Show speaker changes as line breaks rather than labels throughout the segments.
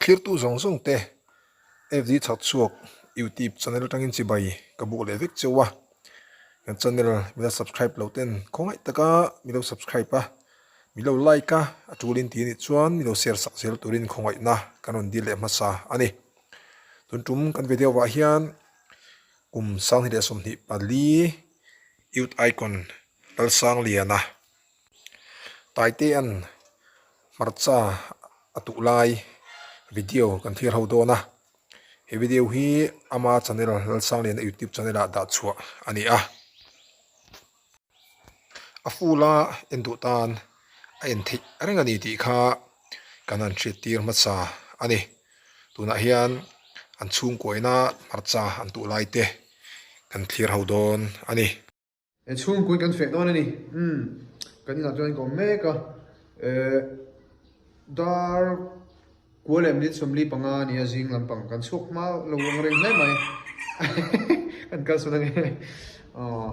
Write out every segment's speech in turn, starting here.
Thlirtu zawng zawng te FD Chhakchhuak YouTube channel atangin chibai ka buk leh vek cheu a, kan channel mila subscribe lo ten khawngaih taka milo subscribe a, milo like a, a tulin tih anih chuan milo share sak zel turin khawngaihna kan rawn dil leh hmasa a ni. Tun tum kan video ah hian kum 2024 Youth Icon Lalsangliana Taitea'n hmarcha a tuh lai video kan thlir ho dawn a, he video hi ama channel Lalsangliana youtube channel ah dah chhuah a ni a, a full a en duh tan a en theih reng a ni tih kha kan han hriat tir hmasa a ni, tunah hian an chhungkuaina hmarcha an tuh lai te kan thlir ho dawn a ni.
He chhungkui kan feh dawn a ni. Umm kan inah chuan ka awm mek a, eh dar kua leh minute 45 a nia zing lampang kan chhuak hma lo ang reng hle mai kan kal sawn ange aw.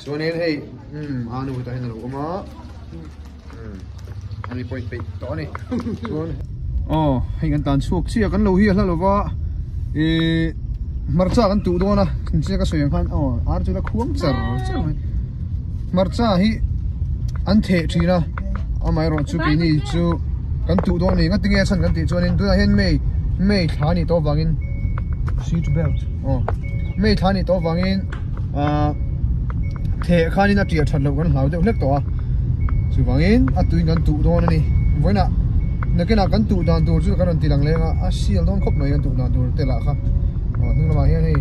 Chuanin hei umm a nu hetah hian a lo awm a umm ani pawh inpeih tawh a ni chuan aw hei kan tan chhuak chiah kan lo hi a hla lova ihh hmarcha kan tuh dawn a inchhia ka sawi ang khan aw ar chu la khuang char char mai hmarcha hi an theh thin a amaherawh chu keini chu kan tuh dawn a ni ngatinge a chhan kan tih chuanin tunah hian May May thla a nih tawh avangin seat belt aw May thla a nih tawh avangin ah theh khanin a ṭiah ṭhat loh kan hlau deuh hlek tawh a chuvangin a tuin kan tuh dawn a ni vawiinah nakinah kan tuh dan tur chu kan rawn ti lang leng a a sial dawn khawp mai kan tuh dan tur te lah kha aw hnung lamah hian hei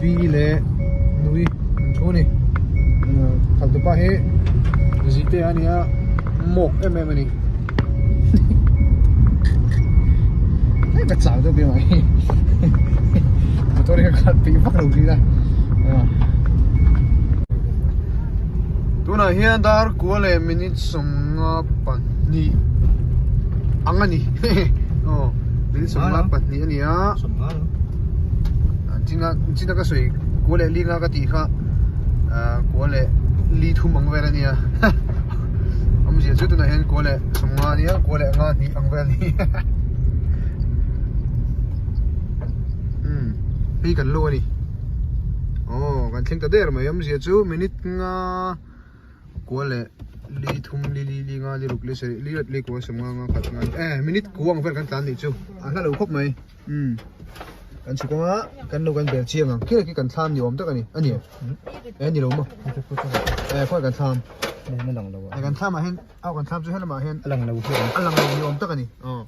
bi leh nui an thu a ni khaltupa hi zite a nia mawk em em a ni hei ka chau deuh bik mai motor hi ka khalh peih vak lo thin a tunah hian dar kua leh minute 52 ang a ni aw minute 52 a ni a china china ka sawi kua leh li nga ka tih kha kua leh li thum ang vel a nia awmzia chu tunah hian kua leh 50 a nia kua leh nga hnih ang vel a ni umm hei kan lo a ni aw kan thleng ta der mai awmzia chu minute nga kua leh li thum li li li nga li ruk li sarih li rat li kua 50 nga khat nga eh minute kua ang vel kan tlan nih chu a hla lo khawp mai umm kan chhuk anga kan lo kan bel chiang ang khi khi kan thlam ni awm tak a ni a ni eh ni lo maw eh khawi kan thlam eh kan thlam ah hian au kan thlam chu helamah hian a lang lo a lang lo ni awm tak a ni aw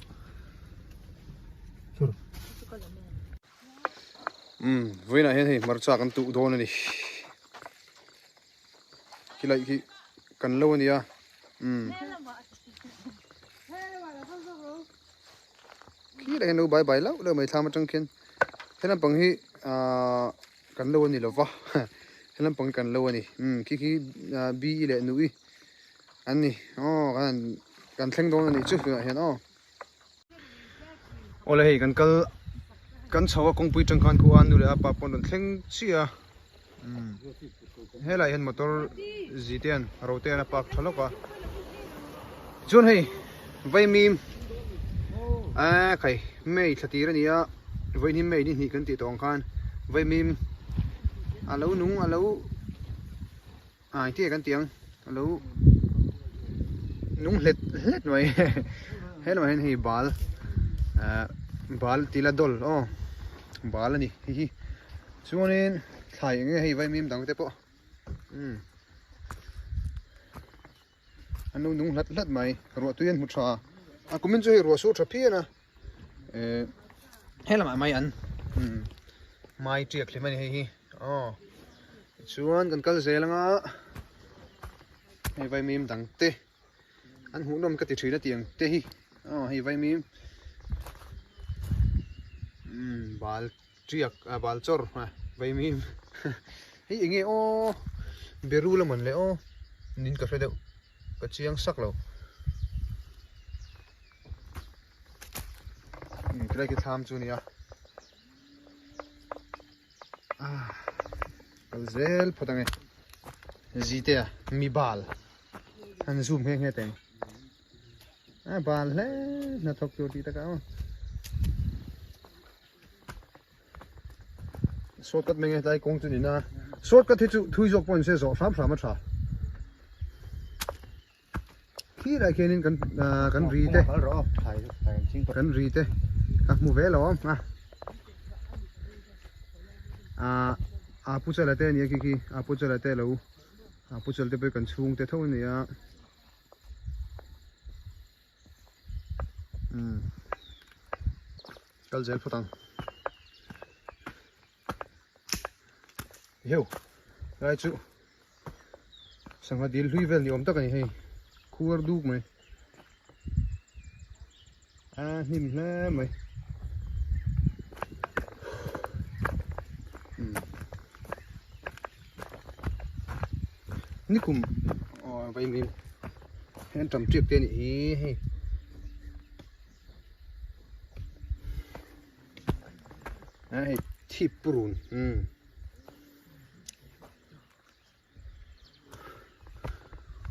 Umm vawiinah hian hei hmarcha kan tuh dawn a ni khilai khi kan lo a nia umm khilai hian lo bai bai lauh lauh mai thlam atang khian he lampang hi ahh kan lo a ni lova he lampang hi kan lo a ni umm khi khi bi leh nui an ni aw kan kan thleng dawn a nih chu tunah hian aw. Awle hei kan kal kan chho a kawngpui tang khan khu a nu leh a pa pawh an rawn thleng chiah a umm helaiah hian motor zi te an ro te an a park tha lawk a chuan hei vaimim eee khai May thla tir a ni a vawiin hi May ni hnih kan tih tawh ang khan vaimim a lo nung a lo. Ah engtin nge kan tih ang a lo nung hlet hlet mai he lamah hian hei bal ah bal tih ila dawl aw bal a ni hei hi chuanin thlai eng nge hei vaimim dang te pawh umm an lo nung hlat hlat mai ruah tui an hmu tha a kumin chu hei ruah sur tha phian a eh he lamah mai an umm mai tiak hlim a ni hei hi aw. Tichuan kan kal zel anga hei vaimim dang te an hmuh nawm ka ti thin a tiang te hi aw hei vaimim umm bal tiak ah bal chawr vaimim hei eng nge aw beru la man le aw nin ka hre deuh ka chiang sak lo umm tilai khi thlam chu a ni a. Kal zel phawt ange zite a mi bal. Han zoom nghe nghe teng. A bal hle hnathawk tur tih takah aw. Shortcut mai nge tlai kawng chu ni na. Shortcut hi chu thui zawk pawh ni se zawh hram hram a tha. Khilai khianin kan kan ri te kan ri te ka hmu ve lo a a pu chala te ania khi khi a pu chala te lo a pu chala te pawh kan chhung te tho ania umm kal zel phawt ang heu lai chu Sangha dil hlui vel ni awm tak a ni hei khuar duk mai a hnim hle mai nikum aw vaimim hei an tam tep te a nih hi hei. A hei thip purun umm.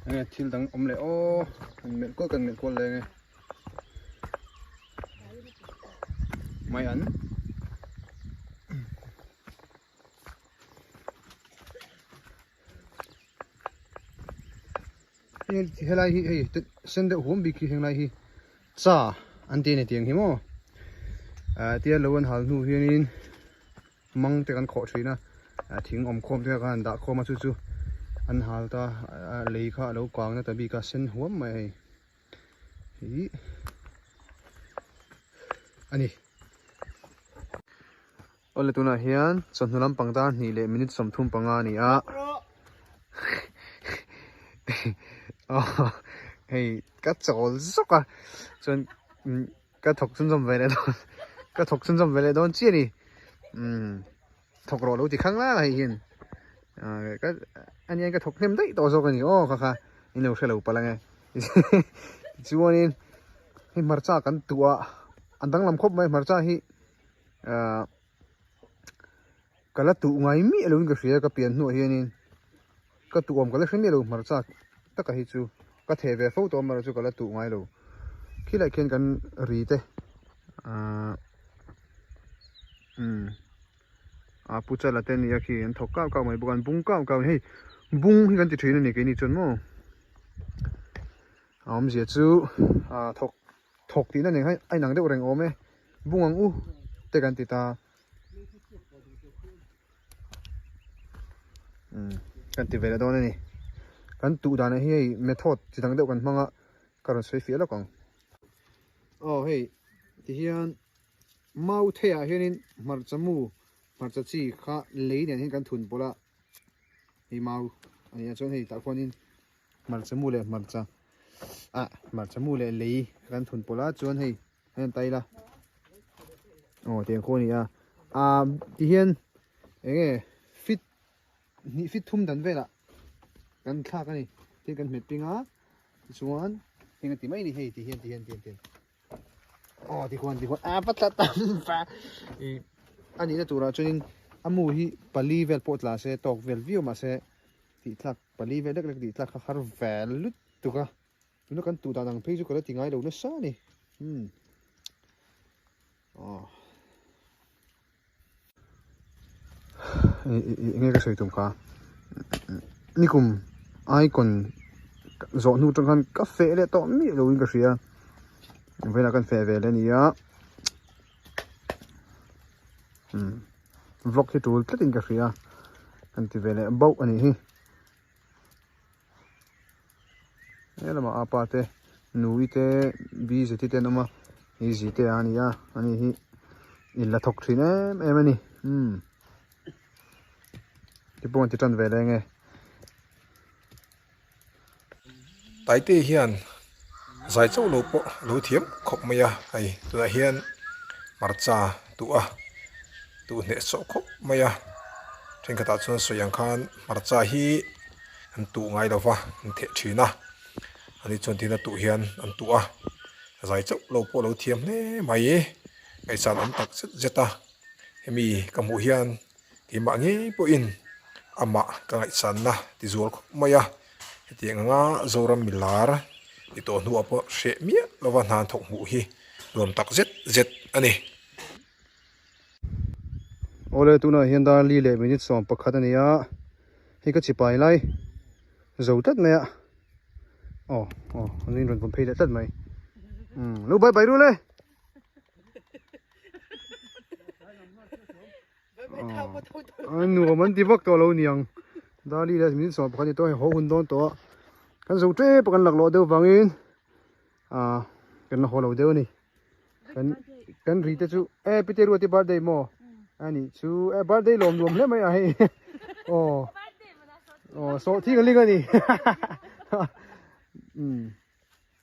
Enge thil dang awm leh aw kan melh kual kan melh kual leh enge mai an helai hi hei sen deuh huam bik hi henglai hi cha an ti a ni tiang hi maw tia lo an hal hnu hianin Mang te kan khawh thin a, thing awm khawm te kha an dah khawm a chu chu an hal ta a lei kha a lo kang na ta bik a sen huam mai a hei hi a ni. Awle tunah hian chawhnu lampang dar hnih leh minute 35 a ni a hei ka chawl zawk a chuan Ka thawk chhunzawm ve leh dawn ka thawk chhunzawm ve leh dawn chiah a ni umm thawk rawh lo ti khang la hei hian ah ka ania ka thawk hnem daih tawh zawk a ni aw kha kha in lo hre lo palh ang e tichuanin hei hmarcha kan tuah a an danglam khawp mai hmarcha hi ah ka la tuh ngai miah lo in ka hria ka pian hnuah hianin ka tuh awm ka la hre miah lo hmarcha taka hi chu ka theh ve fo tawh amaherawhchu ka la tuh ngai lo khilai khian kan ri te ahh umm a pu chala te ania khi an thawk kau kau mai bawk a an bung kau kau a ni hei bung hi kan ti thin a ni keini chuan maw a awmzia chu ah thawk thawk tihna nen khan a inang deuh reng awm e bung ang u te kan ti ta. Kan ti ve leh dawn a ni kan tuh danah hi hei method chi dang deuh kan hmang a ka rawn sawi fiah lawk ang aw hei tihian mau theiah hianin hmarcha mu hmarcha chi kha lei nen hian kan thun pawlh a hei mau a nih ah chuan hei tah khuanin hmarcha mu leh hmarcha ah hmarcha mu leh lei kan thun pawlh a chuan hei Hei an tai la aw tiang khaw a ni a ah tihian eng nge fit hnih fit thum dan velah kan thlak a ni tin kan hmet ping a tichuan heng a ti mai a ni hei tihian tihian tihian tihian aw tikhuan tikhuan a va tla tam va ih a nihna turah chuanin a mu hi pali vel pawh tla se tawk vel viau mahse tih thlak pali vel lek lek tih thlak kha har vel lutuk a. Tuna kan tuh dan ang phei chu ka la ti ngai lo nasa a ni. Umm. Aw. Enge ka sawi tum kha. Nikum icon zawh hnu tang khan ka feh leh tawh miah lo in ka hria. Vawiinah kan feh ve leh a ni a. Umm. Vlog hi tul tlat in ka hria. Kan ti ve leh bauh a nih hi. He lamah apa te nui te bz te an awm a hei zite a ni a ani hi in la thawk thin em em a ni umm ti pawh an ti tan ve leh nge.
Taite hian zai chauh lo pawh a lo thiam khawp mai a hei tunah hian hmarcha tuh a tuh hneh sawh khawp mai a thenkhatah chuan sawi ang khan hmarcha hi an tuh ngai lo va an theh thin a ani chuan tin a tuh hian an tuh a zai chauh lo pawh a lo thiam hle mai ngaihsan awm tak zet zet a hemi ka hmuh hian keimah ngei pawhin amah ka ngaihsanna ti zual khawp mai a. Hetiang anga Zoram milar ni tawh hnuah pawh hreh miah lova hna an thawk hmuh hi nuam tak zet zet a ni.
Awle tunah hian dar li leh minute 11 a ni a, hei ka chipai lai zo tlat mai a, aw aw an in rawn vawn phei leh tlat mai umm lo bye bye rul e. Nuam an ti vak tawh lo niang dar li leh minute 11 a ni tawh a hei haw hun dawn tawh a kan zo tep a kan laklawh deuh vangin ah kan la haw lo deuh a ni. Kan kan ri te chu e pite ruati birthday maw ani chu e birthday lawm nuam hle mai a hei aw aw sawh thing a ling ani um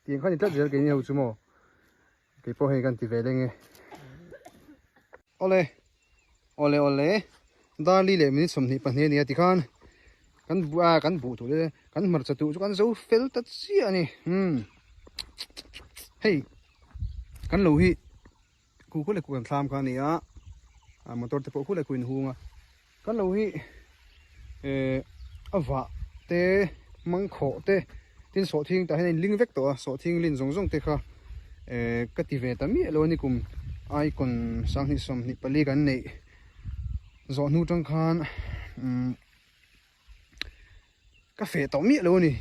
tiang khan ni tlat zel keini ho chu maw keipawh hei kan ti ve leng e awle awle awle dar li leh minute 22 a ni a tikhan kan bu a kan buh tur te kan hmarcha tuh chu kan zo fel ta chiah a ni umm hei kan lo hi khu khu leh khu kan thlam kha a ni a ah motor te pawh khu leh khu in hung a kan lo hi eh a vah te mangkhawh te tin sawhthing tah hian a inling vek tawh a sawhthing lin zawng zawng te kha eh ka ti ve ta miah lo a ni kum icon 2024 kan neih zawh hnu tang khan umm ka feh tawh miah lo a ni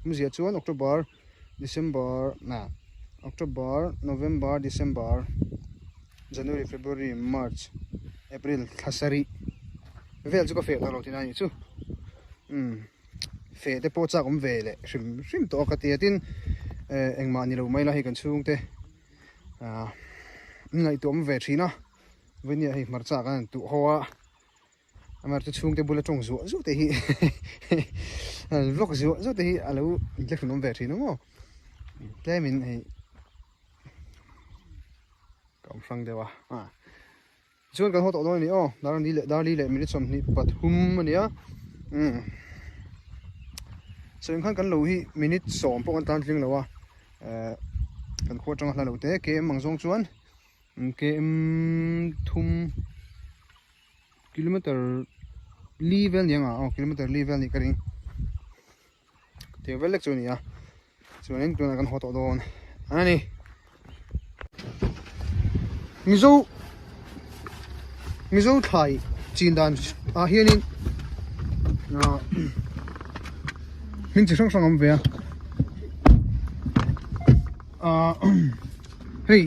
awmzia chuan October December na October November December January February March April thla sarih vel chu ka feh tawh lo tihna a nih chu umm feh te pawh chak awm ve leh hrim hrim tawh a ka ti a tin eh engmah ni lo mai la hei kan chhungte ah ngaihtuah awm ve thin a vawini ah hei hmarcha kan han tuh ho a. Amar chu chhungte bula tawng zuah zuah te hi vlog zuah zuah te hi a lo inthlahrun awm ve thin ang aw tlemin hei ka awm hrang deuh a ah chuan kan haw tawh dawn a ni aw dar ni leh dar li leh minute 23 a ni a umm sawi ang khan kan lo hi minute 10 pawh kan tan tling lo a eh kan khua atanga hla lo te km ang zawng chuan km thum. Kilometer li vel ni anga aw kilometer li vel nih ka ring tiang vel lek chu a ni a chuanin tunah kan haw tawh dawn a ni mizo mizo thlai chin dan ah hianin ah hming chi hrang hrang a awm ve a ah hei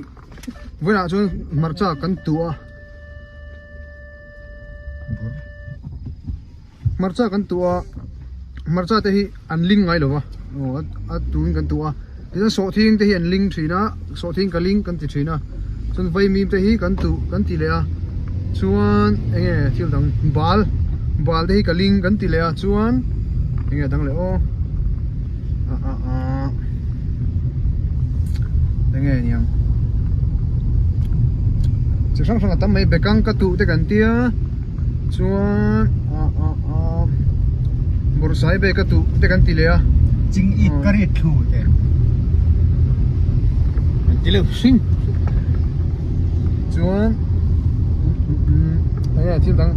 vawiinah chuan hmarcha kan tuh a hmarcha kan tuh a hmarcha te hi an ling ngai lo va aw a tuin kan tuh a tichuan sawhthing te hi an ling thin a sawhthing ka ling kan ti thin a chuan vaimim te hi kan tuh kan ti leh a chuan eng nge thil dang bal bal te hi ka ling kan ti leh a chuan eng nge dang leh aw ah ah ah eng nge niang chi hrang hrang a tam mai bekang ka tuh te kan tia chuan ah ah ah bawrhsai ve ka tuh te kan ti leh a
ching it ka rit thlu te an ti lo
hring chuan enge thil dang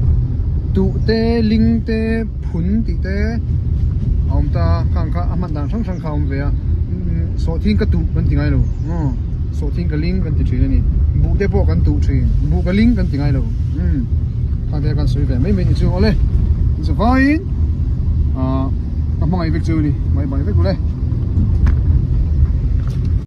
tuh te ling te phun tih te a awm ta khang kha a hman dan hrang hrang kha a awm ve a sawhthing ka tuh kan ti ngai lo sawhthing ka ling kan ti thin a ni buh te pawh kan tuh thin buh ka ling kan ti ngai lo khang te kan sawi ve mai mai ni chu awle zavaiin ah ka hmangaih vek chu a ni mai mai vek ule.